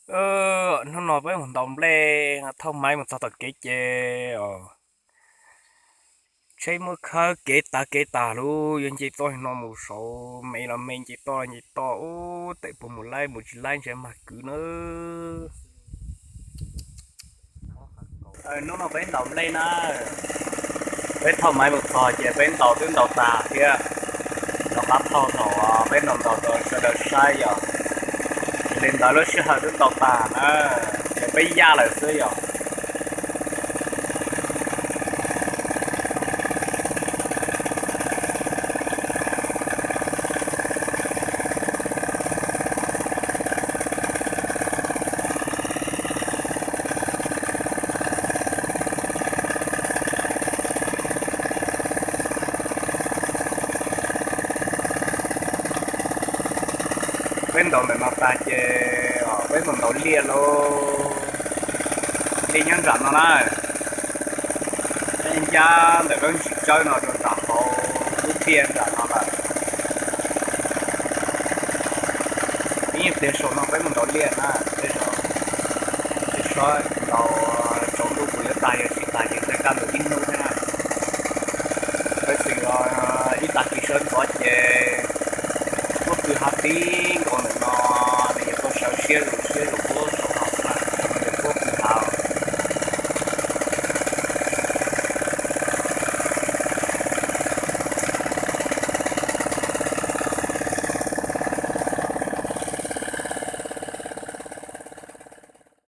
Hnub no peb mus ntaus nplej, thauj maiv mus txog tom kev ces tsheb muab khawb kev tag kev tag lub, yuav nce toj no mus saud, me los me nce toj nce toj ub, tes puas mus laib mus tsis laib ntshe mag kwv nawb. Hnub no peb ntaus nplej na, peb thauj maiv mus txog ces peb ntaus twb ntaus tag thiab. Rov qab thauj thaum peb ntaus ntaus rau sawv daws saib yom, li ntawd lub sij hawm twb ntaus tag na, ces peb yaj lawm xwb yom. Peb ntaus ntawm no tag ces peb mus ntaus liaj lauj. Liaj nyob nram no na, peb ncaj ntawm lub ntsis tsawb no rau nram hauv lub tiaj nram no lawm. Ib nyuag pliag saum no peb mus ntaus liaj na, peb seb ntaus tsaus ntuj puas yuav tag, yog tsis tag ces ntshe kaj ntug ib hnub thiab na. Peb txwm ib tag kis sawv ntxov ces muab pw hav tib nkaus ntawm no, nws yuav tau sawv siab zus siab zus ub.